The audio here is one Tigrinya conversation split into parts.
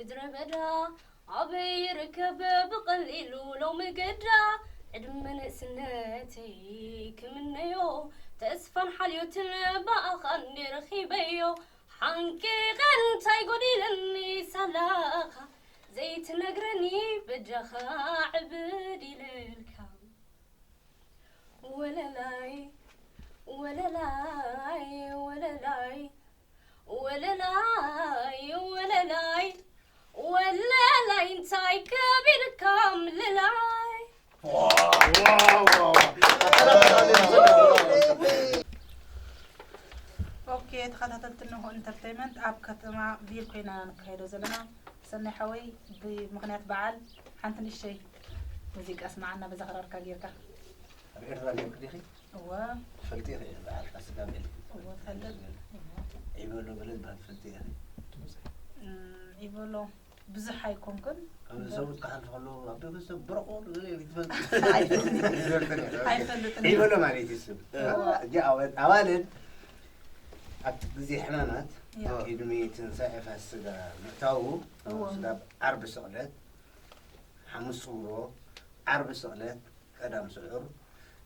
ምድረ በዳ ኣበይ ይርከብ ብቐሊሉ ሎሚ ግዳ? ዕድመ ንእስነተይ ክምነዮ፣ ተስፋን ሓልዮትን ብኣኻ እንዲ ረኺበዮ። ሓንቂቐ እንታይ ጎዲለኒ ሳላኻ ዘይትነግረኒ፣ በጃኻ ዕብድ ኢለልካ። ወለላይ ወለላይ ወለላይ ወለላይ ወለላይ ወለላይ እንታይ ከቢድካ ምልላይ። ኦኬ፣ ተኸታተልቲ ንሆ ኢንተርቴይመንት ኣብ ከተማ ቪል ኮይና ነካይዶ ዘለና። ሰናይ ሓወይ፣ ብምኽንያት በዓል ሓንቲ ንእሽተይ ሙዚቃ ስምዓና በዛ ክራርካ ጌርካ። ኣብ ኤርትራ ነርኪ ዲኺ? እወ። ትፈልጢ ኢኺ በዓል ፋሲካ ቤል? እወ፣ እፈልጥ። እወ። ዒበሎ በለ ዝበሃል ትፈልጢ ኢኺ? እም፣ ዒበሎ ብዙሕ ኣይኮንኩን። ኣብ እምበር ሰብኡት ክሓልፉ ከለዉ ኣብ ቤተሰብ ብረቑ ገለ ኢልኪ ትፈልጢ? ኣይፈልጥን። ዒበሎ ማለት እዩ እሱ። እወ። ሕጂ ኣወ-፣ ኣዋልድ ኣብቲ ግዜ ሕማማት ያ። ቅድሚ ትንሳኤ ፋሲካ ምእታዉ እወ። ስጋብ ዓርቢ ስቕለት፣ ሓሙስ ጽውሮ፣ ዓርቢ ስቕለት፣ ቀዳም ስዑር፣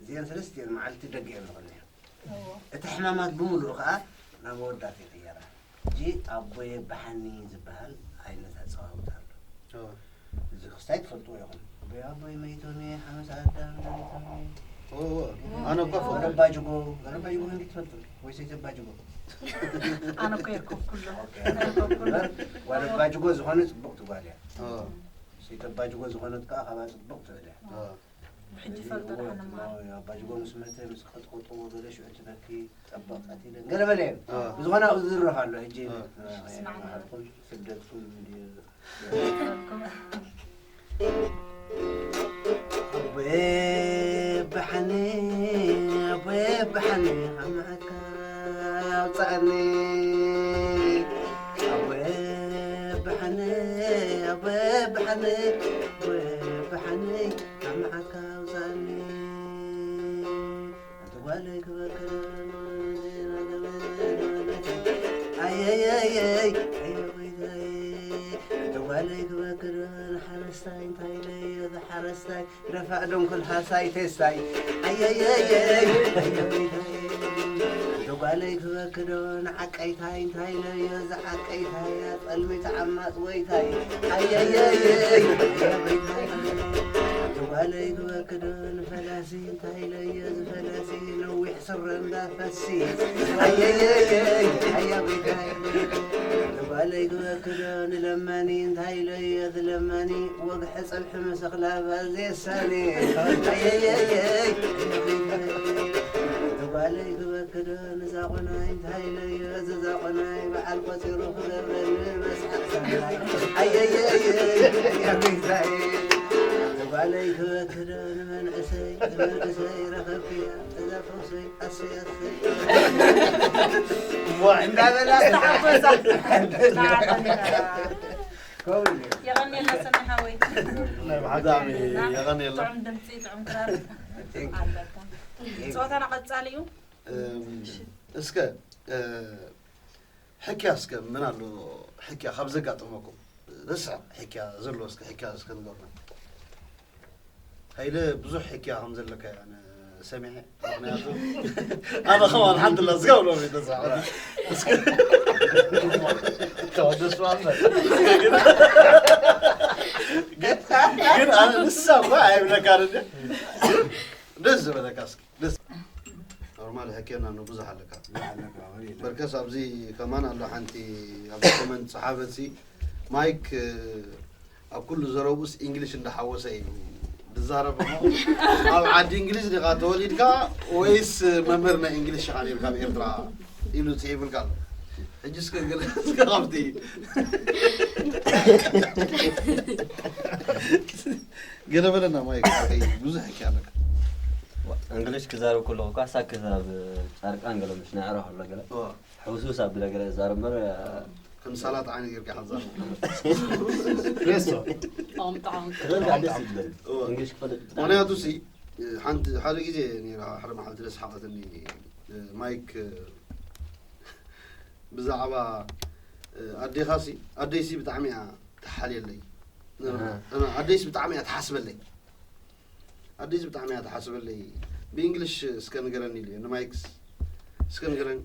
እዚአን ሰለስቲአን መዓልቲ ደገ እየን ዝቕንያ። እወ። እቲ ሕማማት ብምሉኡ ኸዓ ናብ መወዳእታ ይቕየራ። ሕጂ ኣቦየ ብሓኒ ዝበሃል ዓይነት ኣጸዋውታ ኣሎ። እወ። እዚ ክስታይ ትፈልጥዎ ኢኹም። ኣቦይ ኣቦይ መይቶኒ፣ ሓመስ ኣዳም መይቶኒ። እወ፣ እወ። ኣነ እኮ እፈልጦ። ወደ ባጅጎ፣ ወደ ባጅጎ እንዲ ትፈልጡ? ወይ ሰይተ ባጅጎ? ኣነ እኮ የርከብኩሉ። ኦኬ። የርከብኩሉ። ወደ ባጅጎ ዝኾነ ጽቡቕ ትጓል እያ። እወ። ሰይተ ባጅጎ ዝኾነት ከኣ ካብኣ ጽቡቕ ትብል እያ። እወ። ብሕጂ እዚ ፈልጦ እወ፣ ደሓን እሞ። እሞ፣ ኣባጅጎ ምስ መተ፣ ምስ ቀጥቅጥዎ ገለ ሽዑ ትበኪ፣ ጠበቕ ቀቲለን፣ ገለ በለ እየን። አ። ብዝኾነ ኣብኡ ዝዝረፍ ኣሎ፣ ሕጂ፣ አ። አ፣ ስማዕና። ኣይመሃርኩም፣ ስደትኩም እንድዩ። ፈልኩም። ኣቦየ ብሓኒ፣ ኣቦየ ብሓኒ፣ ካብ መዓካ ኣውፅኣኒ። ኣቦየ ብሓኒ፣ ኣቦየ ብሓኒ፣ ኣቦየ ብሓኒ፣ ካብ መዓካ ኣውፅኣኒ። ኣቲ ጓለይ ክበክር ኣየየየይ ኣየ ጎይታይ። ኣቲ ጓለይ ክበክር ንሓረስታይ እንታይ ኢለዮ ዝሓረስታይ ደፋእ ደንኩል ሃሳይ ቴስታይ ኣየየየይ ኣየ ጎይታይ። ኣቲ ጓለይ ክበክዶ ንዓቀይታይ እንታይ ኢለዮ ዝዓቀይታይ ኣጸልሚ ተዓማጽ ወይታይ ኣየየየይ ኣየ ጎይታይ። ኣቲ ጓለይ ክበክዶ ንፈላሲ እንታይ ኢለዮ ዝፈላሲ ነዊሕ ስረ እንዳፈሲ ኣየየየይ ኣየ ጎይታይ። ኣቲ ጓለይ ክበክዶ ንለማኒ እንታይ ኢለዮ ዝለማኒ ወግሐ ጸብሒ መሰኽላባ ዜሳኒ ኣየየየይ። ኣቲ ጓለይ ክበክዶ ንዛቑናይ እንታይ ኢለዮ ዝዛቑናይ በዓል ቆጺሩ ክገብረኒ መስሓቕ ሰናይ ኣየየየይ ኣየ ጎይታይ። ኣቲ ጓለይ ክበክዶ ንመንእሰይ ንመንእሰይ ረኸብክያ እዛ ፈውሰይ ኣሰይ ኣሰይ። ዋ፣ እንዳበላ ዝተሓጎሳ። ከምኡ እዩ። የቐንየልና ሰናይ ሓወይ። ናይ ብሓቂ ብጣዕሚ የቐንየልና። ጥዑም ድምፂ፣ ጥዑም ክራር ኣለካ። ፀወታና ቀፃሊ እዩ። እም፣ እስከ፣ እ፣ ሕክያ እስከ መን ኣሎ ሕክያ ካብ ዘጋጠመኩም? ረስዕ ሕክያ ዘሎ እስከ ሕክያ እስከ ንገሩና። ሃይለ ብዙሕ ሕክያ ከም ዘለካ እየ ኣነ ሰሚዐ። ምኽንያቱ ኣነ ከማን ሓንቲ ላዝጋ ብሎ ተዛዕባ። እስከ ተወደሱ ኣምበር። ግን፣ ግን ኣነ ንሳ እኳ ኣይብለካን እንደ። ደስ ዝበለካ እስኪ፣ ደስ። ኖርማል ሕክያና ነው ብዙሕ ኣለካ። ኣለካ፣ ወይ የለን። በርከስ ኣብዚ ከማን ኣሎ ሓንቲ ኣብዚ ኮመንት ጸሓፈት ሲ ማይክ ኣብ ኩሉ ዘረብኡስ ኢንግሊሽ እንዳሓወሰ እዩ ዝዛረብ እሞ፣ ኣብ ዓዲ እንግሊዝ ዲኻ ተወሊድካ ወይስ መምህር ናይ እንግሊሽ ኢኻ ነይርካ ኣብ ኤርትራ? ኢሉ ጽሒፉልካ ኣሎ። ሕጂ እስከ ገለ እስከ ካብቲ ገለ በለና ማይክ፣ ኣይ፣ ብዙሕ ሕጂ ኣለካ። እንግሊሽ ክዛረብ ከለኹ እኳ ሳክት ኣብ ጻድቃን ገለ ምስ ነዕሮ ከሎ ገለ ኦ። ሕውስውስ ኣቢለ ገለ እዛረብ እምበር፣ ከም ሳላጥ ዓይኒ ጌርካ ሓዛብ። ፕሬሶ። ጣዕም ጣዕም። ክፈልጥ ደስ ይብል። እወ። እንግሊሽ ክፈልጥ ብጣዕሚ ምኽንያቱ ደስ ሲ፣ ይብል። ሓንቲ፣ ሓደ ግዜ ነይራ፣ ሓደ መዓልቲ ደስ ሓቐትኒ፣ ማይክ፣ ብዛዕባ ኣዴኻ ሲ፣ ኣደይ ሲ ብጣዕሚ እያ ተሓልየለይ። ኣደይስ ብጣዕሚ እያ ትሓስበለይ። ኣደይስ ብጣዕሚ እያ ትሓስበለይ። ብእንግሊሽ እስከ ንገረኒ ኢሉ ንማይክስ እስከ ንገረኒ።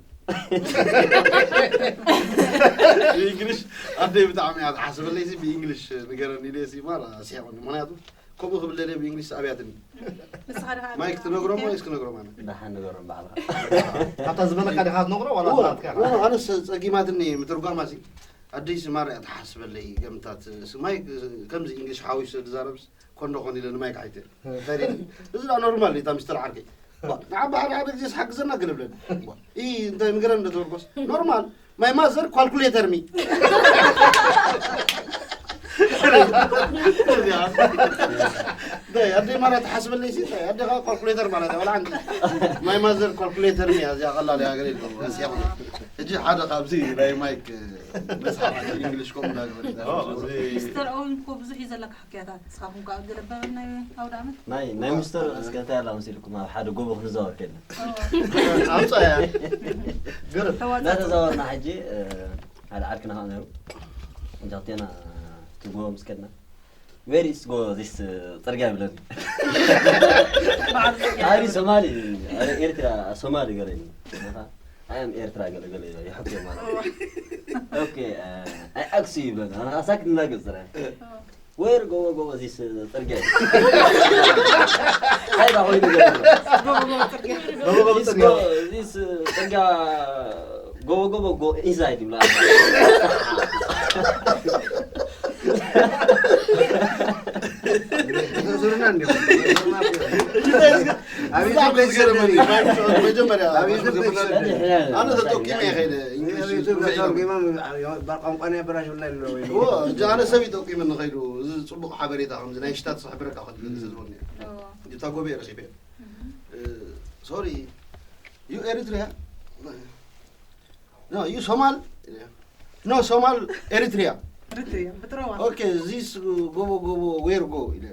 ብእንግሊሽ ኣደይ ብጣዕሚ እያ ትሓስበለይ ሲ ብእንግሊሽ ንገረኒ ኢሉ ሲ ማራ ሲያቆኒ ምክንያቱ ከምኡ ክብል ደልየ ብእንግሊሽ ኣብያትኒ። ማይክ ትነግሮም ወይስ ክነግሮም ኣነ? ደሓን ንገሮም ባዕልኻ። ኣታ ዝበለካ ዲኻ ትነግሮ ዋላ ናትካ? ኣነስ ጸጊማትኒ ምትርጓማ ሲ ኣደይስ ማራ እያ ትሓስበለይ ገምታት ማይክ ከምዚ እንግሊሽ ሓዊሱ ዝዛረብስ ኮንዶ ኮን ኢለ ንማይክ ሓይተ። እንታይ ደሊ? እዚ ዳ ኖርማል እዩ፣ እታ ሚስተር ዓርከይ። ባ፣ ንዓባ ሓደ ሓደ ግዜ ስሓግዘና ገለ ብለኒ። ባ፣ ኢ፣ እንታይ ንገረን እንደ ተበርኮስ? ኖርማል። My mother calculator me። እንታይ፣ ኣደይ ማራ ትሓስበለይ ሲ፣ እንታይ፣ ኣደኻ ካልኩሌተር ማለት እያ፣ ወላ ሓንቲ። My mother calculator me፣ እዚኣ ቀላል እያ፣ ገለ የለውም፣ እዚኣ። ሕጂ ሓደ ካብዚ ናይ ማይክ መስሓቕ እንግሊሽ ከምኡ እንዳገበረ ሚስተር ኦውን እኮ ብዙሕ እዩ ዘለካ ሕክያታት። ንስኻትኩም ከኣ ገለ በበል ናይ ኣውደ ዓመት? ናይ ናይ ሚስተር እስከ እንታይ ኣላ መሲልኩም ኣብ ሓደ ጎቦ ክንዛወር ከይድና? ኣምጻያ። ግርም። ተዋጻጽ። እናተዛወርና ሕጂ፣ እ፣ ሓደ ዓርክና ከኣ ነይሩ። እንጃ ክልቴና፣ እ፣ እቲ ጎቦ ምስ ከድና፣ "Where is go this, እ፣ ጽርግያ?" ይብለኒ። በዓል ጽርግያ። ኣሪ ሶማሊ፣ ኣሪ ኤርትራ፣ ሶማሊ ገለ እዩ። I am ኤርትራ ገለ ገለ ይሕክዮ ማለት እዩ። ኦኬ፣ እ፣ I ask you ይብለኒ። ኣነ ከኣ ሳክት እናገጽ ጥራይ። Where ጎቦ ጎቦ this ጽርግያ? እንታይ ዳ ኮይኑ ገለ? ጎቦ ጎቦ ጽርግያ። ጎቦ ጎቦ this ጽርግያ። ጎ-፣ this ጽርግያ ጎቦ ጎቦ go inside ይብላ። ዙርና እንዲሁ። ኣብዚ ብጣዕሚ ዝገርመኒ፣ መጀመርያ ኣብዚ ኣነ ተጠቂመ እየ ከይደ፣ እንግሊሽ ኣብዚ ተርጉማ ቋንቋና ያበላሽብና ኣሎ ወይ? ዎ፣ እንጂ ኣነ ሰብ እዩ ጠቂመኒ ከይዱ፣ እዚ ጽቡቕ ሓበሬታ ከምዚ ናይ ሽታት ዝሕብረካ ከትብል ዝህዝበኒ። እታ ጎበየ ረኺበ። እ፣ ሶሪ፣ ዩ ኤሪትሪያ? ኖ፣ ዩ ሶማል? ኖ፣ ሶማል፣ ኤሪትሪያ። ኤሪትሪያ፣ ብጥረዋ። ኦኬ፣ ዚስ ጎቦ ጎቦ፣ ዌር ጎ ኢለ።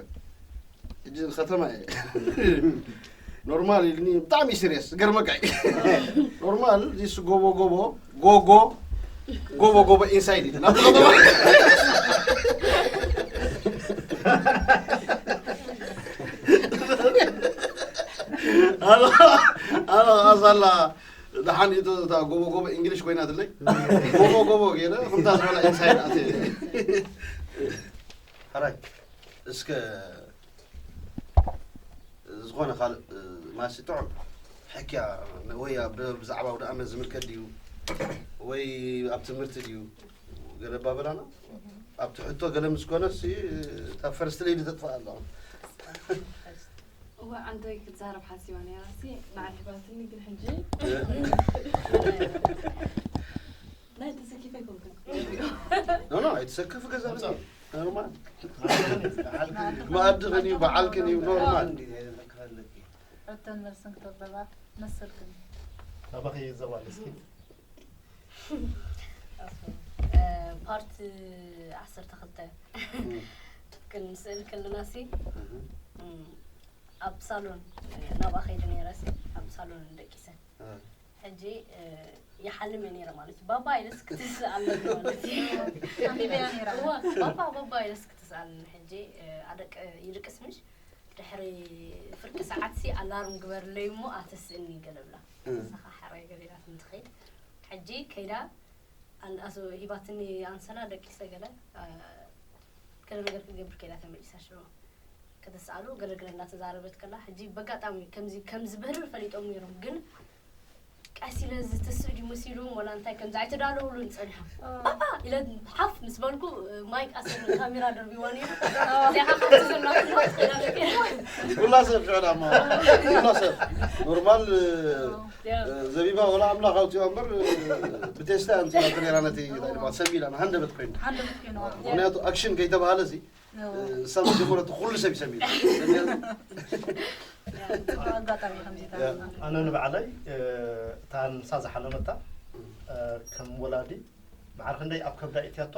እጅ ከተማ እየ። ኖርማል ኢልኒ፣ ብጣዕሚ ሲሪየስ፣ ገርመካ እዩ። ኖርማል፣ ዚስ ጎቦ ጎቦ፣ ጎ ጎ፣ ጎቦ ጎቦ ኢንሳይድ ኢለ። ናብቲ ከተማ። ኣላ፣ ኣላ፣ ኣዛላ። ደሓን እዩ እታ ጎቦ ጎቦ እንግሊሽ ኮይናትለይ። ጎቦ ጎቦ ገይረ፣ ከምታ ዝበላ ኢንሳይድ ኣትየ። ሕራይ፣ እስከ ዝኾነ ካልእ፣ እ፣ ማሲ ጥዑም ሕክያ ወይ ኣብ ደ-፣ ብዛዕባ ኣውደ ኣመት ዝምልከት ድዩ? ወይ ኣብ ትምህርቲ ድዩ? ገለ ኣባብላና? ኣብቲ ሕቶ ገለ ምስ ኮነ፣ ሲ፣ እታ ፈርስት ሌዲ ተጥፍኣ ኣላ። እወ፣ ዓንተይ ክትዛረብ ሓሲባ ነይራ፣ ሲ፣ በዓል ሂባትኒ፣ ግን ሕጂ ናይ ተሰኪፈ ኣይኮንኩን። ኖ፣ ኖ፣ ኣይትሰከፍ፣ ገዛ ምጻእ። ኖርማል። መኣድኽን እዩ፣ በዓልክን እዩ፣ ኖርማል። ሕቶን መልስን ክተበባ መሰልክን። ናባኺ ዘዋል እስኪ። እ፣ ፓርት ዓሰርተ ክልተ እም። ክንስእል ከለና ሲ፣ እህ። እም፣ ኣብ ሳሎን፣ እ፣ ናብኣ ከይደ ነይረ ሲ፣ ኣብ ሳሎን ደቂሰ። እ። ሕጂ፣ እ፣ ይሓልም እየ ነይረ ማለት እዩ። ባባ ኢለስ ክትስእ ኣለኒ ማለት እዩ። ኣንቢበያ ነይራ። እዋ፣ ባባ፣ ባባ ኢለስ ክትስእ ኣለኒ። ሕጂ፣ እ፣ ኣደቅ-፣ ይድቅስ ምሽ? ድሕሪ ፍርቂ ሰዓትሲ ኣላርም ግበርለይ እሞ ኣተስእኒ ገለ ብላ። እ። ንስኻ ሕራይ ገለ ኢላትኒ ትኸይድ። ሕጂ ከይዳ ኣን-፣ ኣስ-፣ ሂባትኒ ኣንሶላ ደቂሰ ገለ፣ እ፣ ገለ ነገር ክትገብር ከይዳ ተመሊሳ ሽዑ። ከተስኣሉ ገለ ገለ እናተዛረበት ከላ፣ ሕጂ በጋጣሚ ከምዚ፣ ከምዚ ብህርር ፈሊጦም ነይሮም፣ ግን ቀስ ኢለ ዝትስእ ድዩ መሲሉ፣ ወላ እንታይ ከምዚ ኣይተዳለውሉን ጸኒሖም። ኦ። "ባባ!" ኢለ ሓፍ ምስ በልኩ፣ ማይክ ኣሰር ካሜራ ደርቢዋ ነይሩ። እዚኣ ሓፍ ዘላ ኩላ ትኸይድ ኣለች። ኩላ ሰብ ሽዕላ እሞ፣ ኩላ ሰብ። ኖርማል፣ ያ። እ፣ ዘቢባ ወላ ኣምላኽ ኣውፅኦ እምበር፣ እ፣ ብቴስታ ኣምፅኣ ነይራ ነቲ፣ እንታይ ድማ ሰብ ኢላ፣ ሃንደበት ኮይኑ። ሃንደበት ኮይኑ፣ ዋ። ምኽንያቱ ኣክሽን ከይተባሃለ ሲ፣ ኦ። እ፣ ንሳ መጀመርያ እቲ ኩሉ ሰብ ይሰምዕ። ያ፣ ጽቡቕ ኣጋጣሚ ከምዚ ያ። ተረኽብና። ኣነ ንባዕለይ፣ እ፣ እታ ንሳ ዝሓለመታ፣ እ፣ ከም ወላዲ ማዕረ ክንደይ ኣብ ከብዳ ኢትያቶ፣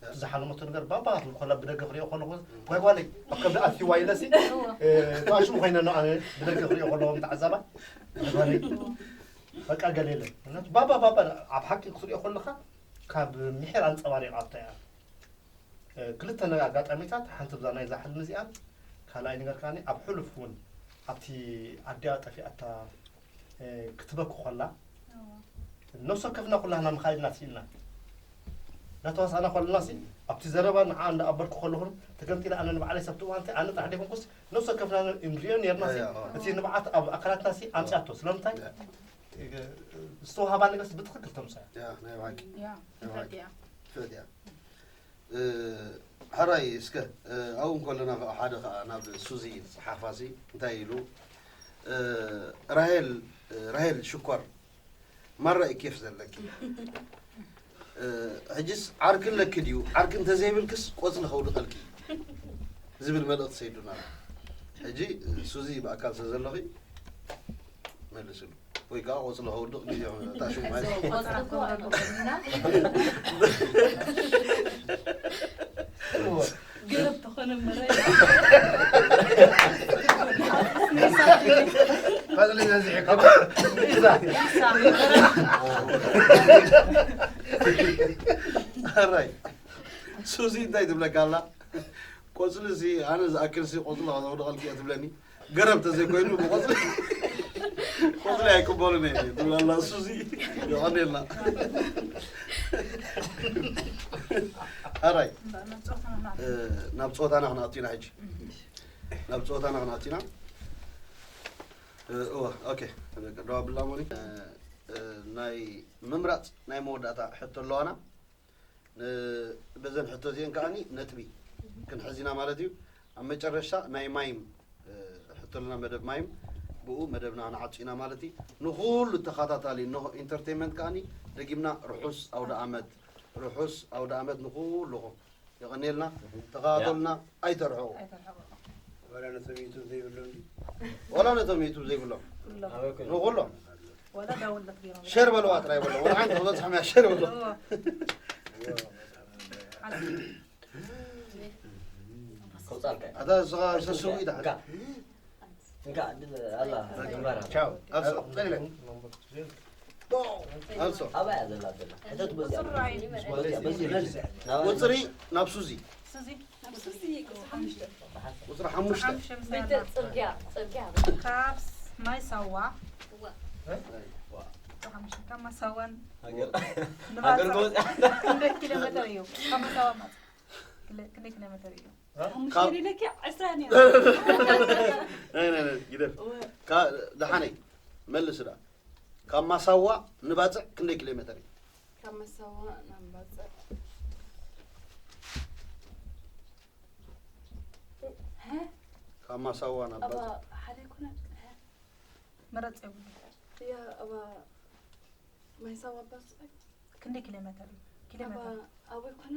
ያ። እቲ ዝሓለመቶ ነገር ባባ ክትብል ከላ ብደገ ክሪኦ ከለኹ፣ ጓይ ጓለይ፣ ኣብ ከብዳ ኣትይዋ ኢለሲ፣ እዎ። እ፣ ተኣሽሙ ኮይነ ነው ኣነ ብደገ ክሪኦ ከለኹ ተዓዛባይ፣ ጓይ ጓለይ፣ በቃ ገለ የለን። ምክንያቱ ባባ፣ ባባ ኣብ ሓቂ ክትሪኦ ከለኻ ካብ ምሒር ኣንጸባሪቓቶ እያ። ክልተ ኣጋጣሚታት፣ ሓንቲ ብዛ ናይዛ ሕልሚ እዚኣን፣ ካልኣይ ነገር ከኣ ኣብ ሕሉፍ እውን ኣብቲ ኣዲኣ ጠፊኣታ ክትበኪ ከላ፣ ነፍሲ ወከፍና ኩላህና ምኻድ ኢና ስኢልና። እናተዋሳእና ከለና ሲ ኣብቲ ዘረባ ንዓ እንዳኣበርኩ ከለኹን ተገምጢለ ኣነ ንባዕለይ ሰብቲ እዋንቲ ኣነ ጥራሕ ደይኮንኩስ ነፍሲ ወከፍና ንሪኦ ነርና ሲ እቲ ንብዓት ኣብ ኣካላትና ሲ ኣምፅኣቶ ስለምንታይ ዝተዋሃባ ነገር ሲ ብትኽክል ተምፅኣ። ያ ናይ ብሓቂ ያ ናይ ብሓቂ ትፈትያ ትፈትያ ሕራይ እስከ ኣብኡ እንከለና ከዓ ሓደ ከዓ ናብ ሱዚ ዝፀሓፋ ሲ እንታይ ኢሉ ራሄል ራሄል ሽኮር ማራ እዩ ኬፍ ዘለኪ ሕጅስ ዓርኪ ኣለኪ ድዩ ዓርኪ እንተዘይብልክስ ቆፅሊ ከውድቀልኪ ዝብል መልእክቲ ሰይዱና ሕጂ ሱዚ ብኣካል ስለዘለኺ መልስሉ ወይ ከዓ ቆፅሊ ከውድቕ ግዜ እታ ሽም ማለት ገረብ ተኾነ መረ ፈፅሊ ነዚሕኩም ሕራይ ሱዚ እንታይ ትብለካ ኣላ ቆፅሊ ሲ ኣነ ዝኣክል ሲ ቆፅሊ ከውድቐልኪ እየ ትብለኒ ገረብ ተዘይኮይኑ ብቆፅሊ ቆፅሊ ኣይቅበሉን እየ ትብላላ እሱ እዚ የቐኔልና ኣራይ ናብ ፀወታና ክንኣቱ ኢና ሕጂ ናብ ፀወታና ክንኣቱ ኢና እወ ኦኬ ደዋ ብላ ሞኒ ናይ ምምራፅ ናይ መወዳእታ ሕቶ ኣለዋና በዘን ሕቶ እዚአን ከዓኒ ነጥቢ ክንሕዝ ኢና ማለት እዩ ኣብ መጨረሻ ናይ ማይም ሕቶልና መደብ ማይም ብኡ መደብና ክንዓጹ ኢና ማለት እዩ ንኩሉ ተኸታታሊ እንሆ ኢንተርቴንመንት ከዓኒ ደጊምና ርሑስ ኣውደ ዓመት ርሑስ ኣውደ ዓመት ንኩልኹም የቐንየልና ተኸታተሉና ኣይተርሕቑ ኣይተርሕቑ ወላ ነቶም ዩቱብ ዘይብሎም ድዩ? ዋላ ነቶም ዩቱብ ዘይብሎም ኩሎም ንኩሎም ወላ ዳውንሎድ ገይሮም ሸር በለዋ ጥራይ በሎ ወላ ሓንቲ ክበፅሖም እያ ሸር በሎ እዎ። እዮ፣ ከውፃልካ እዩ። ኣታ ንስኻ ሰስቡ ኢዳ እንካ እንካ ዕድል ኣላ ግንባር ኣላ። ቻው ኣልሶ ጸሊለ ኣልሶ ኣባያ ዘላ ዘላ ሕተት በዚኣ ቁፅሪ ራእዩ። በዚኣ በዚኣ ናባና ቁፅሪ ናብ ሱዚ ሱዚ ናብ ሱዚ ቁፅሪ ሓሙሽተ ቁፅሪ ሓሙሽተ ሓሙሽተ ምስ ቤተ ኣላ። ፅርግያ ፅርግያ ካብ ማይ ሳዋ እዋ ሓሙሽተ ካብ ማይ ሳዋን ሃገር ንባፅዕ ሃገር ክንደይ ኪሎ ሜትር እዩ? ካብ ማይ ሳዋ ንባፅዕ ክንደይ- ክንደይ ኪሎ ሜትር እዩ? ሓሙሽተ ኢለኪ ዕስራን እያ ናይ ናይ ናይ ግደፍ ካ- ደሓነይ መልስ ዳ ካብ ማሳዋ ንባፅዕ ክንደይ ኪሎ ሜትር እዩ ካብ መሳዋ ናብ ባፅዕ ካብ ማሳዋ ናብ ኣባ ባፅዕ ሓደ ይኮነ ምረፅ የብሉ እያ ኣባ ማይሳዋ ባፅዕ ክንደይ ኪሎ ሜትር እዩ? ኪሎ ኣባ ሜትር ኣብኡ ይኮነ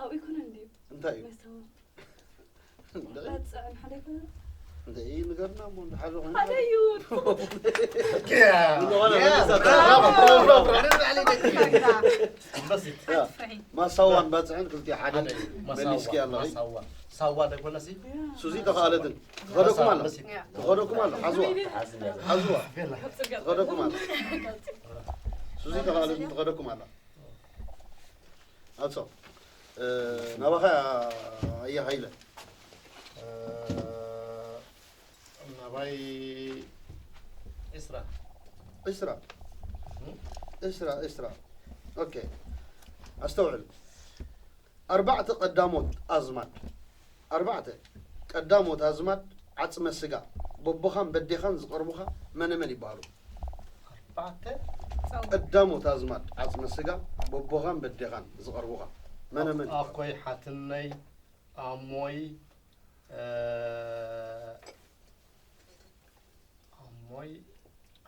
ኣብኡ ይኮነ እንድዩ እንታይ እዩ ማይሳዋ ባፅዕን ሓደ ይኮነ እንታይ እዩ ንገርና እሞ እንድሓደ ኮይኑ ሓደ እዩ ዝኾነ መልሳ ፍሒ ማሳዋን ባፅዕን ክልቲኡ ሓደ እዩ መሊስኪ ኣለኺ ሳዋ ሳዋ ደጎነሲ ሱዚ ተኻለትን ትኸደኩም ኣሎ ትኸደኩም ኣሎ ሓዝዋ ሓዝዋ ካብ ፅርግያ ትኸደኩም ኣሎ ሱዚ ተኻለትን ትኸደኩም ኣሎ ኣልሶ ናባኻ ኣየ ሃይለ ናባይ ዕስራ ዕስራ ዕስራ ዕስራ ኦኬ ኣስተውዕል ኣርባዕተ ቀዳሞት ኣዝማድ ኣርባዕተ ቀዳሞት ኣዝማድ ዓፅመ ስጋ በቦኻን በዴኻን ዝቐርቡኻ መነመን ይበሃሉ ኣርባዕተ ቀዳሞት ኣዝማድ ዓፅመ ስጋ በቦኻን በዴኻን ዝቐርቡኻ መነመን ይበሃሉ ኣኮይ ሓትነይ ኣሞይ እ፣ ኣሞይ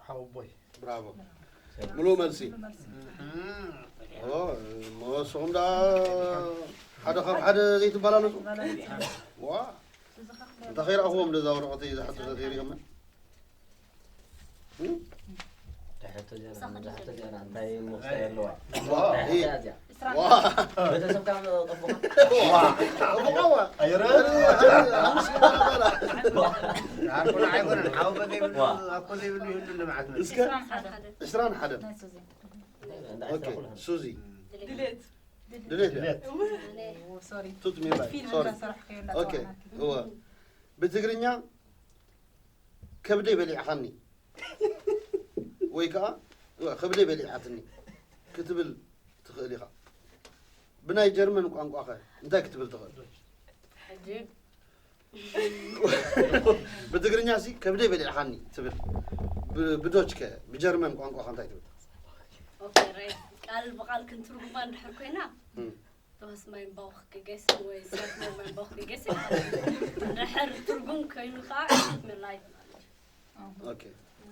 ሓወቦይ ብራቮ ምሉእ መልሲ ንስኹም ዳ ሓደ ካብ ሓደ ዘይትበላለፁ ዋ እንተ ከይረእኽዎም ደዛ ወረቐተይ ዝሓተተ ተሪኦመን እንታይ እሞ ክስታይ ኣለዋ ዋ እንታይ እያ እዚኣ ዕስራን ዋ ቤተሰብካ ጠፍኻ ዋ ዋ ኣይረ ኣኮ ኣይኮነን ሓወቦ ዘይብሉ ዋ። ኣኮ ዘይብሉ ይህሉ ልምዓት እስከ ዕስራን ሓደ ዕስራን ሓደን ናይ ሱዚ ኦኬ ሱዚ ድሌት ድሌት እያ። ድሌት። ኣነ ሶሪ ቱት ሚባል ፊልም ሶሪ እንዳሰርሕክዮ ኦኬ እንዳተዋናኪ እወ ብትግርኛ ከብደይ በሊዕኻኒ ወይ ከዓ እወ ከብደይ በሊዓትኒ ክትብል ትኽእል ኢኻ። ብናይ ጀርመን ቋንቋኸ እንታይ ክትብል ትኽእል? ሕጂ ብትግርኛ ሲ ከብደይ በሊዕኻኒ ትብል። ብ- ብዶች ከ ብጀርመን ቋንቋኸ እንታይ ትብል? ኦኬ ራይት ቃል ብቃል ክንትርጉማ እንድሕር ኮይና እም። Du hast meinen Bauch gegessen ወይ Sie hat mir meinen Bauch gegessen ድሕር ትርጉም ኮይኑ ከዓ ምላይ ማለት እዩ። ኦኬ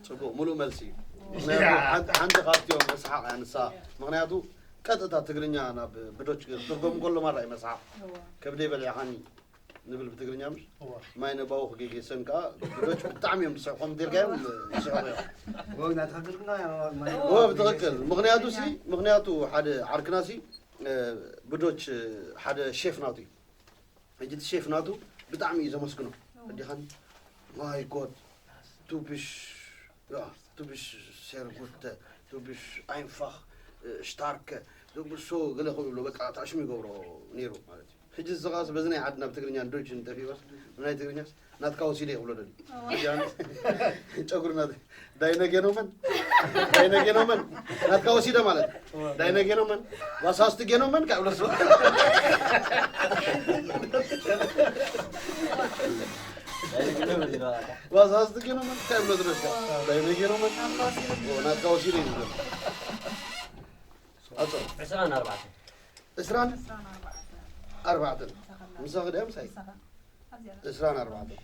ጽቡቅ ሙሉእ መልሲ እዩ። ምክንያቱ ሓንቲ- ሓንቲ ካብቲኦም መስሓቅ እያ ንሳ። ምክንያቱ ቀጥታ ትግርኛ ናብ ብዶች ትርጎም ከሎ ማራ እዩ መስሓቅ። ከብደይ በሊዕኻኒ ንብል ብትግርኛ ምሽ እዋ። ማይነ ባውክ ጌጌሰን ከዓ ብዶች ብጣዕሚ እዮም ዝስሕቆም እንተልካዮም ይስሕቁ እዮም። ወግና ትኽክል ግና እዎ ብትኽክል ምክንያቱ ሲ ምክንያቱ ሓደ ዓርክና ሲ ብዶች ሓደ ሼፍ ናቱ እዩ። ሕጂ እቲ ሼፍ ናቱ ብጣዕሚ እዩ ዘመስግኖ። ኣዲኻን my god du bist ja du bist sehr gut du bist einfach stark du bist so ገለ ከምኡ ይብሎ በቃ ታሽሙ ይገብሮ ነይሩ ማለት እዩ። ሕጂ እዚ ኸዓስ በዚ ናይ ዓድና ብትግርኛ ንዶች ንጠፊእወስ ብናይ ትግርኛስ ናትካ ወሲደ ይብሎ ደሊ ጨጉሪ ናት ዳይነ ጌኖመን ዳይነ ጌኖመን ናትካ ወሲደ ማለት ዳይነ ጌኖመን ዋሳስቲ ጌኖመን ካብ ለሱ ዋሳስቲ ጌኖመን ካብ ለሱ ዳይነ ጌኖመን ናትካ ወሲደ ይብሎ ኣቶ ዕስራን ኣርባዕተን እስራን ዕስራን ኣርባዕተን ኣርባዕተን ንሳኻ ምሳኺ ድያ ምሳይ ንሳኻ ኣብዚኣ እስራን ኣርባዕተን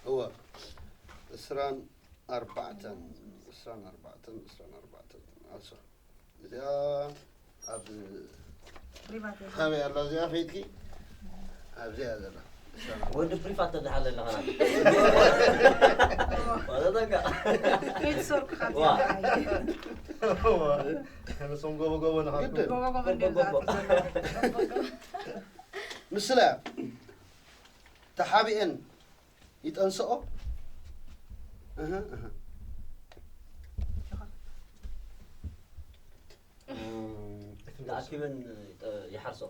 እወ እስራን ኣርባዕተን እስራን ኣርባዕተን እስራን ኣርባዕተን ኣሶ እዚኣ ኣብ ሪባት ካበይ ኣላ እዚኣ ፈይትኪ ኣብዚኣ እያ ዘላ እስራን ኣርባዕተን። ወዲ ፕሪፋት ተድሓር ዘለኻና ማለተካ ቤት ሶርክ ካብ ዋ። ንሶም ጎቦ ጎቦ ንኻትኩም ግድን። ጎቦ ጎቦ እንዲዮም ዝኣትዉ ዘለዉ ምስላ ተሓቢኤን ይጠንስኦ እህ፣ እህ። ተኣኪበን ይጠ- ይሓርሶ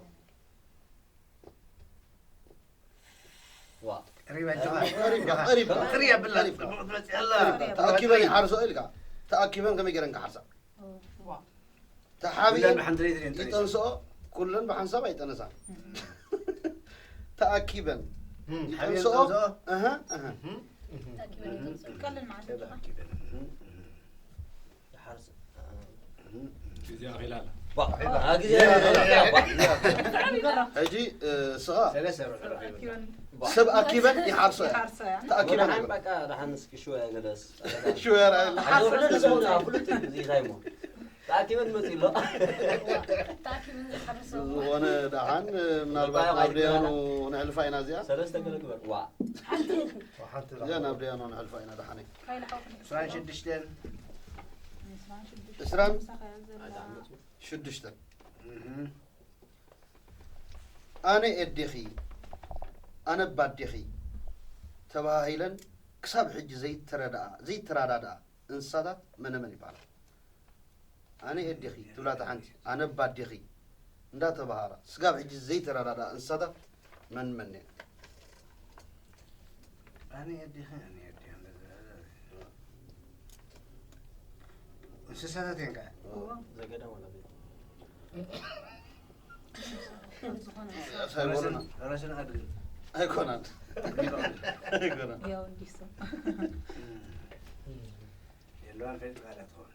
ዋ ሪባ ጆኻ ቀሪብካ፣ ቀሪብካ። ፍሪ ኣብላ ቀሪብካ። ጽቡቕ ትመጽእ ኣላ ተኣኪበን ይሓርሶ ኢልካ ተኣኪበን ከመይ ገይረን ክሓርሳ ኩለን ተሓቢኤን ብሓንቲ ለይትር እየን ጠኒሰን ይጠንስኦ ኩለን ብሓንሳብ ኣይጠነሳን ተኣኪበን እም፣ ሓቢኤን ይጠንስኦ ጠንስኦ እህ፣ እህ። እም፣ እም፣ ተኣኪበን ይጠንስኦ። ቀልል ማለት እዩ። ተኣኪበን እም፣ እም፣ ይሓርሶ እም፣ እም። ባ አ፣ ግዜ ባ ሕጂ እ፣ ስኻ ሰለስተ ርሑቕ ረኺቡ። ተኣኪበን ሰብ ኣኪበን ይሓርሶ እያ ይሓርሶ እያ። ተኣኪበን ደሓን ይብላ በቃ ደሓን እስኪ ሽወያ ገለስ ሽወያ ርኣየላ ሓዞ ፍሉጥ እዩ እዚ እንታይ እሞ ተኣኪበን መፂ ኣሎ ተኣኪበን ዝሓርሶ ዝኾነ ደሓን ምናልባት ናብ ደያኑ ነሕልፋ ኢና እዚኣ ሰለስተ ገለ ግበር ዋ ሓንቲ እዚኣ ናብ ደያኑ ነሕልፋ ኢና ደሓነይ ካይል ሓውት ዕስራን ሽዱሽተን ዕስራን ምሳኻ እያ ዘላ። ሽዱሽተ እም፣ ኣነ ኤዴኺ ኣነ ባዴኺ ተባሂለን ክሳብ ሕጂ ዘይተረድኣ ዘይተረዳድኣ እንስሳታት መነመን ይበሃላ? ኣነ ኤዴኺ ትብላ እታ ሓንቲ ኣነ ባዴኺ እንዳተባሃላ ስጋብ ሕጂ ዘይተረዳድኣ እንስሳታት መን መን እየን? ኣነ ኤዴኺ ኣነ ኤዴኺ እንስሳታት እየን ከዓ ዘገዳም ወላ ቤት ሳይቦሉና ረስን ኣድግን ኣይኮናን ኣይኮናን ያው እንዲህ ሰው የለዋን ፈሊጥካ ዳ ትኸውን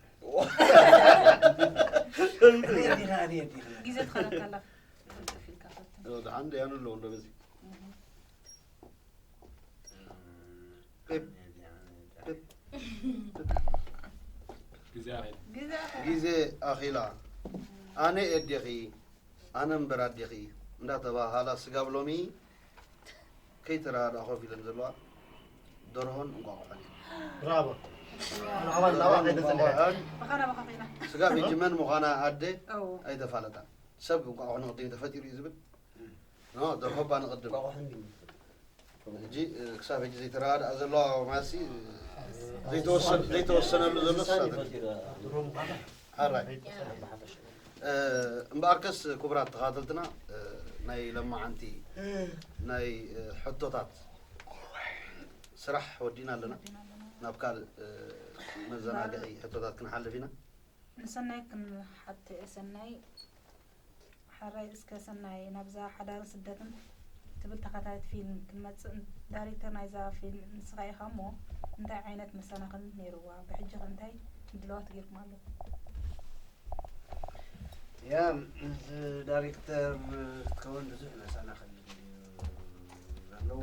ጊዜ ትኸለካላ። ደሓን ደያኑ ኣለዎ እንዶ በዚ ግዜ ኣኺል ግዜ ኣኺላ ኣነ ኤዴኺ ኣነ እምበር ኣዴኺ እንዳተባሃላ ስጋብ ሎሚ ከይተረዳድኣ ኮፍ ኢለን ዘለዋ ደርሆን እንቋቑሖን እየን። ብራቮ ደርሆን እንቋቑሖን ብኻና ብኻ ኮይና ስጋብ ሕጂ መን ምዃና ኣደ እዎ ኣይተፋለጣን። ሰብ እንቋቑሖ ንቕድሚ ተፈጢሩ እዩ ዝብል ኖ ደርሆ እባ ንቕድም። እንቋቑሖ እንዲ ሕጂ እ፣ ክሳብ ሕጂ ዘይተረዳድኣ ዘለዋ ማሲ ዘይተወሰነ- ዘይተወሰነሉ ዘሎ እንስሳን ክሳብ ይፈጢሩ ሓራይ ብሓፈሻ እምበኣርከስ ክቡራት ተኸታተልትና፣ ናይ ለማዓንቲ ናይ ሕቶታት ስራሕ ወዲእና ኣለና። ናብ ካልእ መዘናግዒ ሕቶታት ክንሓልፍ ኢና። ንሰናይ ክንሓቶ እየ። ሰናይ፣ ሓራይ እስከ ሰናይ፣ ናብዛ ሓዳርን ስደትን ትብል ተኸታቲት ፊልም ክንመጽእ፣ ዳይሬክተር ናይዛ ፊልም ንስኻ ኢኻ እሞ፣ እንታይ ዓይነት መሰናኽል ነይርዋ? ብሕጂ ኸ እንታይ ምድላዋት ገይርኩም ኣለኹም? ያ፣ እዚ ዳይሬክተር ክትከውን ብዙሕ መሰናኽል እዩ ዘለዎ።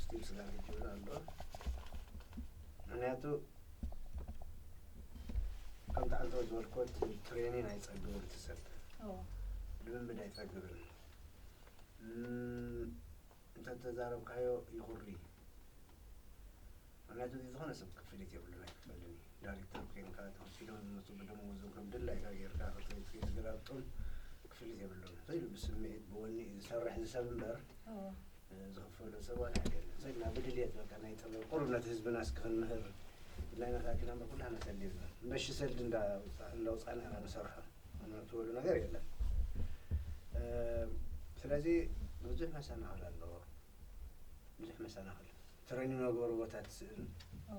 ስቲል ስጋብ ሕጂ እውን ኣሎ። ምኽንያቱ ከምቲ ዓንተው ዝበልኮ፣ እቲ ትሬኒን ኣይጸግብን፣ እቲ ሰብ ኦ፣ ልምምድ ኣይጸግብን። እም፣ እንተተዛረብካዮ ይኹሪ። ምኽንያቱ እዚ ዝኾነ ሰብ ክፍሊት የብሉን፣ ኣይክፈልኒ። ዳይሬክተር ኮይንካ ተወሲዶም ዝመፁ ብደሞዝም ከም ድላይካ ጌርካ ክትሪት ዝገላብጡን ክፍሊት የብሉን። ሰይዱ ብስምዒት ብወኒ እዩ ዝሰርሕ እዚ ሰብ እምበር ኦ፣ ዝኽፈሎ ሰብ ዋላ ሓደ የለን። ሰይድና ብድልየት በቃ ናይ ጥበብ ቁሩብ ነቲ ህዝብና እስኪ ክንምህር ኢልና ኢና ተኣኪና እምበር ኩላህና ሰሊብና። መሺ ሰልዲ እንዳ እንዳውፃእና ኢና ንሰርሖ። ትበሉ ነገር የለን። ስለዚ ብዙሕ መሰናኽል ኣለዎ። ብዙሕ መሰናኽል። ትሬኒንግ መግበሪ ቦታ ትስእን። ኦ፣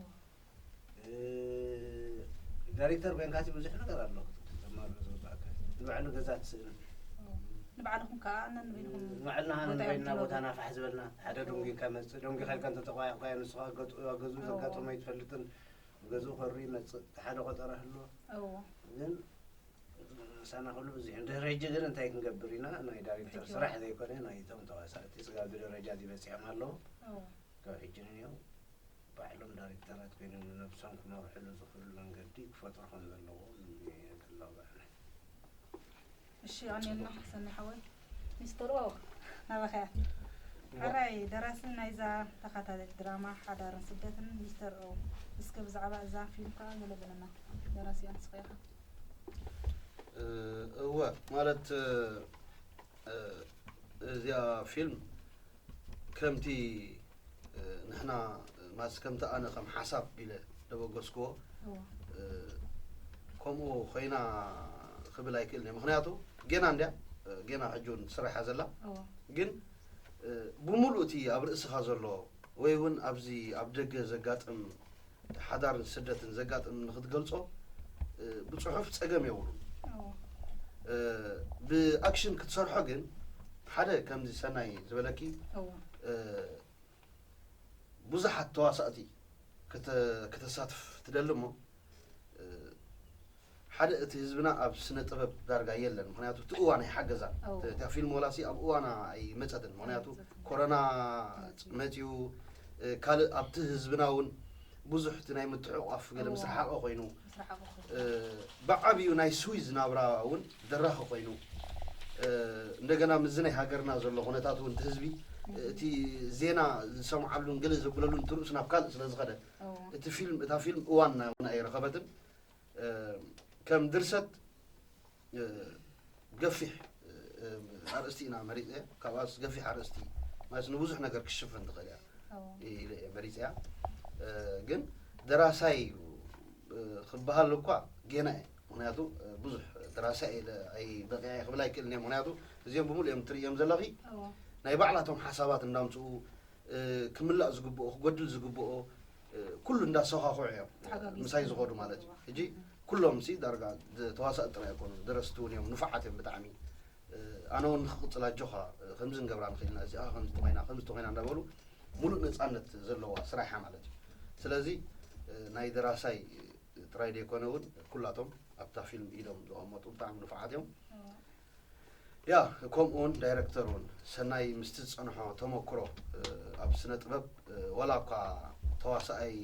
ዳይሬክተር ኮይንካ ብዙሕ ነገር ኣሎ ክትማር ዝግባእካ። ንባዕሉ ገዛ ትስእን። ኦ። ንባዕልኹም ከዓ ነንበይንኹም ንባዕልና ቦታ ነንበይንና እዮም ቦታ ትነብሩ። ናፋሕ ዝበልና ሓደ ደንጉይካ መፅእ፣ ደንጉይካ ኢልካ እንተተቋያቑካዮ ንስኻ ገጡ ኣብ ገዝኡ ኦ። ዘጋጠሞ ኣይትፈልጥን። ገዝኡ ከሩ ይመፅእ፣ እቲ ሓደ ቆጠራ ህልዎ። እዎ። ግን መሰናኽሉ ብዙሕ እዩ። ድሕሪ ሕጂ ግን እንታይ ክንገብር ኢና? ናይ ዳይሬክተር ሕጂ ስራሕ ዘይኮነ ናይቶም ተዋሳእቲ ስጋብ ደረጃ እዚ በፂሖም ኣለዉ። እዎ። ካብ ሕጂ ንንየው ባዕሎም ዳይሬክተራት ኮይኖም ንነብሶም ክመርሕሉ ዝኽእሉ መንገዲ ክፈጥሩ ከም ዘለዎም የተላብዐና። እሺ፣ ኣኔልና ሰኒ ሓወይ። ሚስተር ኦ፣ ናባኸያ። ሓራይ ደራሲ ናይዛ ተኸታታሊት ድራማ ሓዳርን ስደትን ሚስተር ኦ፣ እስከ ብዛዕባ እዛ ፊልም ከዓ ገለ በለና። ደራሲኣ ንስኻ ኢኻ። እ፣ እወ፣ ማለት፣ እ፣ እዚኣ ፊልም ከምቲ፣ እ፣ ንሕና፣ ማለት፣ ከምቲ ኣነ ከም ሓሳብ ኢለ ደበገስክዎ፣ እዎ። እ፣ ከምኡ ኮይና ክብል ኣይክእልን እየ። ምኽንያቱ ጌና እንድያ፣ እ፣ ጌና ሕጂ እውን ትስራሕ እያ ዘላ። እዎ። ግን፣ እ፣ ብምሉእ እቲ ኣብ ርእስኻ ዘሎ ወይ እውን ኣብዚ ኣብ ደገ ዘጋጥም ሓዳርን ስደትን ዘጋጥም ንኽትገልጾ፣ እ፣ ብጽሑፍ ጸገም የብሉን። እዎ። እ፣ ብኣክሽን ክትሰርሖ ግን ሓደ ከምዚ ሰናይ ዝበለኪ፣ እዎ። እ፣ ብዙሓት ተዋሳእቲ ክተ-፣ ክተሳትፍ ትደሊ እሞ፣ እ፣ ሓደ እቲ ህዝብና ኣብ ስነ ጥበብ ዳርጋ የለን። ምኽንያቱ እቲ እዋን ኣይሓገዛን። እዎ። እታ ፊልም ወላሲ ኣብ እዋና ኣይመጸትን። ምኽንያቱ ኣይመጸትን። ኮሮና መጺኡ፣ እ፣ ካልእ ኣብቲ ህዝብና እውን ብዙሕ እቲ ናይ ምትሕቑቋፍ ገለ ምስ እዎ። ረሓቐ ኮይኑ፣ ምስ ረሓቐ ኮይኑ። እ፣ ብዓብዩ ናይ ስዊዝ ናብራ እውን ደራኺ ኮይኑ፣ እ፣ እንደገና ምስዚ ናይ ሃገርና ዘሎ ኩነታት እውን እቲ ህዝቢ፣ እ፣ እቲ ዜና ዝሰምዓሉን ገለ ዘብለሉን ትርእሱ ናብ ካልእ ስለ ዝኸደ፣ እዎ። እቲ ፊልም፣ እታ ፊልም እዋን እውን ኣይረኸበትን። እ፣ ከም ድርሰት፣ እ፣ ገፊሕ፣ እ፣ ኣርእስቲ ኢና መሪፀ። ካብኣስ ገፊሕ ኣርእስቲ ማለት ንብዙሕ ነገር ክሽፍን ትኽእል እያ እዎ። ኢለ እየ መሪፀያ። እ፣ ግን ደራሳይ፣ እ፣ ክበሃል እኳ ጌና እየ። ምኽንያቱ፣ እ፣ ብዙሕ ደራሳይ ኢለ ኣይበቂዐ ክብል ኣይክእልን እየ። ምኽንያቱ እዚኦም ብምሉእ እዮም ትርእዮም ዘለኺ። እዎ። ናይ ባዕላቶም ሓሳባት እንዳምፅኡ፣ እ፣ ክምላእ ዝግብኦ፣ ክጎድል ዝግብኦ፣ እ፣ ኩሉ እንዳሰኻኽዑ እዮም፣ እ፣ ተሓጋጊዝኩም ምሳይ ዝኸዱ ማለት እዩ። ሕጂ ኩሎም ሲ ዳርጋ ድ-፣ ተዋሳእቲ ጥራይ ኣይኮኑን፣ ደረስቲ እውን እዮም፣ ንፉዓት እዮም ብጣዕሚ። እ፣ ኣነ እውን ንክቕፅል ኣጆኻ፣ እ፣ ከምዚ ንገብራ ንኽእል ኢና፣ እዚኣ ከምዚ ተኾይና፣ ከምዚ ተኾይና እንዳበሉ ሙሉእ ነፃነት ዘለዋ ስራሕ እያ ማለት እዩ። ስለዚ፣ እ፣ ናይ ደራሳይ ጥራይ ዘይኮነ እውን ኩላቶም ኣብታ ፊልም ኢዶም ዘቐመጡ ብጣዕሚ ንፉዓት እዮም። እዎ። ያ፣ ከምኡ እውን ዳይረክተር እውን ሰናይ ምስቲ ዝፀንሖ ተመክሮ፣ እ፣ ኣብ ስነ ጥበብ፣ እ፣ ዋላ እኳ ተዋሳኣይ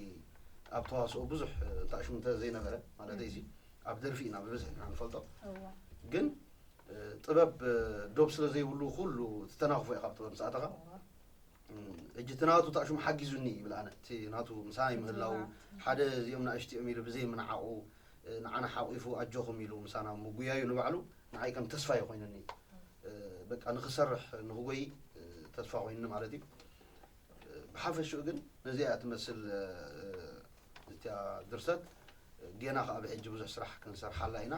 ኣብ ተዋስኦ ብዙሕ፣ እ፣ እንታሽሙ እንተ ዘይነበረ፣ ማለተይ ሲ ኣብ ደርፊ ኢና ብብዝሒ ንሕና ንፈልጦ። እዎ። ግን፣ እ፣ ጥበብ፣ እ፣ ዶብ ስለ ዘይብሉ ኩሉ ትተናኽፎ ኢኻ ኣብ ጥበብ ምስ ኣተኻ። እዎ። እም፣ ሕጂ እቲ ናቱ ታሽሙ ሓጊዙኒ ይብል ኣነ። እቲ ናቱ ምሳይ ምህላው፣ ሓደ እዚኦም ናእሽቲኦም ኢሉ ብዘይ ምንዓቑ፣ እ፣ ንዓና ሓቂፉ ኣጆኹም ኢሉ ምሳና ምጉያዩ ንባዕሉ ንዓይ ከም ተስፋ እዩ ኮይኑኒ። እ፣ በቃ ንኽሰርሕ ንኽጎይ፣ እ፣ ተስፋ ኮይኑኒ ማለት እዩ። እ፣ ብሓፈሽኡ ግን ነዚኣ እያ ትመስል፣ እ፣ እቲኣ ድርሰት። ጌና ከዓ ብሕጂ ብዙሕ ስራሕ ክንሰርሓላ ኢና።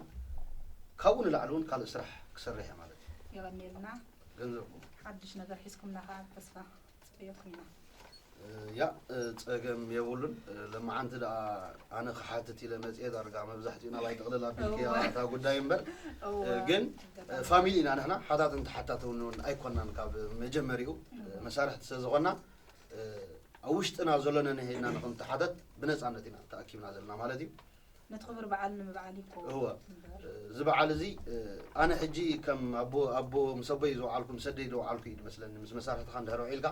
ካብኡ ንላዕሊ እውን ካልእ ስራሕ ክሰርሕ እየ ማለት እዩ። የቐንየልና። ገንዘብኩም ሓድሽ ነገር ሒዝኩምና ከዓ ተስፋ ፅበየኩም ኢና። እ፣ ያ እ፣ ጸገም የብሉን። እ፣ ለማዓንቲ ደኣ ኣነ ክሓትት ኢለ መጽኤ ዳርጋ መብዛሕትኡ ናባይ ጥቕልል ኣቢልክያ እወ። እታ ጉዳይ እምበር እወ፣ እ፣ ግን ኣጋጣሚ። እ፣ ፋሚሊ ኢና ንሕና ሓታት እንተሓታት እውን እውን ኣይኮናን ካብ መጀመሪኡ እ፣ መሳርሕቲ ስለ ዝኾና እ፣ ኣብ ውሽጥና ዘሎ ነንሕድና ንኽንተሓተት ብነጻነት ኢና ተኣኪብና ዘለና ማለት እዩ። ነቲ ክብሪ በዓል ንምብዓል ይኮ እወ። እዚ በዓል እዚ እ፣ ኣነ ሕጂ ከም ኣቦ ኣቦ ምስ ኣቦይ ዝወዓልኩ ምስ ኣደይ ዝወዓልኩ እዩ ዝመስለኒ። ምስ መሳርሕትኻ እንድሕር ውዒልካ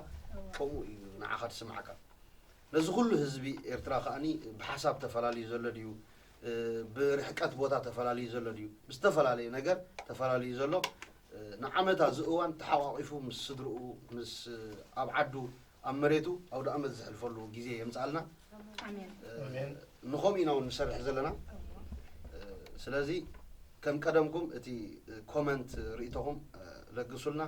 ከምኡ እዩ ንዓኻ ትስምዓካ። ነዚ ኩሉ ህዝቢ ኤርትራ ከኣኒ ብሓሳብ ተፈላልዩ ዘሎ ድዩ? እ፣ ብርሕቀት ቦታ ተፈላልዩ ዘሎ ድዩ? ብዝተፈላለየ ነገር ተፈላልዩ ዘሎ እ፣ ንዓመታ እዚ እዋን ተሓቋቒፉ ምስ ስድርኡ ምስ ኣብ ዓዱ ኣብ መሬቱ ኣውደ ኣመት ዘሕልፈሉ ግዜ የምፅኣልና። ኣሜን። እ፣ ንኸምኡ ኢና እውን ንሰርሕ ዘለና። እ፣ ስለዚ ከም ቀደምኩም እቲ ኮመንት ርእይቶኹም እ፣ ለግሱልና።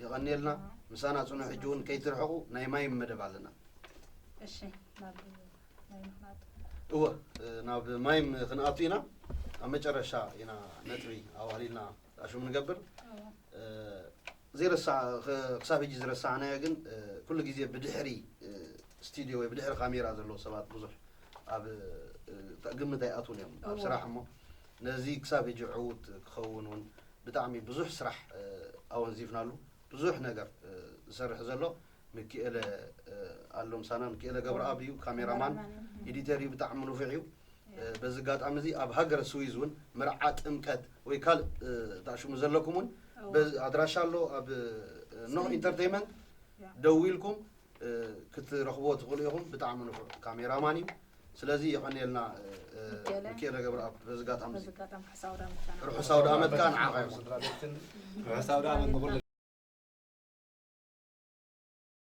የቐንየልና። ምሳና ጽኑ። ሕጂ እውን ከይትርሕቑ ናይ ማይም መደብ ኣለና። እሺ ናብ ናይ ምኽናጡ እወ እ፣ ናብ ማይም ክንኣቱ ኢና። ኣብ መጨረሻ ኢና ነጥቢ ኣዋህሊልና ኣሽሙ ንገብር። እ፣ ዘይረሳ ክ- ክሳብ ሕጂ ዝረሳዕናዮ ግን እ፣ ኩሉ ግዜ ብድሕሪ እ፣ ስቱዲዮ ወይ ብድሕሪ ካሜራ ዘለዉ ሰባት ብዙሕ ኣብ እ፣ ተ- ግምት ኣይኣትውን እዮም ኣብ እወ። ስራሕ እሞ ነዚ ክሳብ ሕጂ ዕዉት ክኸውን እውን ብጣዕሚ ብዙሕ ስራሕ እ፣ ኣወንዚፍናሉ ብዙሕ ነገር እ፣ ዝሰርሕ ዘሎ ምክኤለ እ፣ ኣሎ ምሳና ምክኤለ ገብረኣብ እዩ ካሜራማን ካሜራማን። ኤዲተር እዩ ብጣዕሚ ንፉዕ እዩ እ፣ በዚ ኣጋጣሚ እዚ ኣብ ሃገረ ስዊዝ እውን መርዓ ጥምቀት ወይ ካልእ እ፣ ተኣሽሙ ዘለኩም እውን በዚ ኣድራሻ ኣሎ ኣብ እ፣ ኖህ ኢንተርቴይመንት ያ። ደዊልኩም እ፣ ክትረኽብዎ ትኽእሉ ኢኹም። ብጣዕሚ ንፉዕ ካሜራማን እዩ። ስለዚ የቐንየልና እ፣ እ፣ ሚካኤለ። ሚካኤለ ገብረኣብ በዚ ኣጋጣሚ እዚ በዚ ኣጋጣሚ ርሑስ ኣውደ ዓመት ይኹን። ርሑስ ኣውደ ዓመት ከኣ ንዓኻ ይኹን። ርሑስ ኣውደ ዓመት ንኹሉ።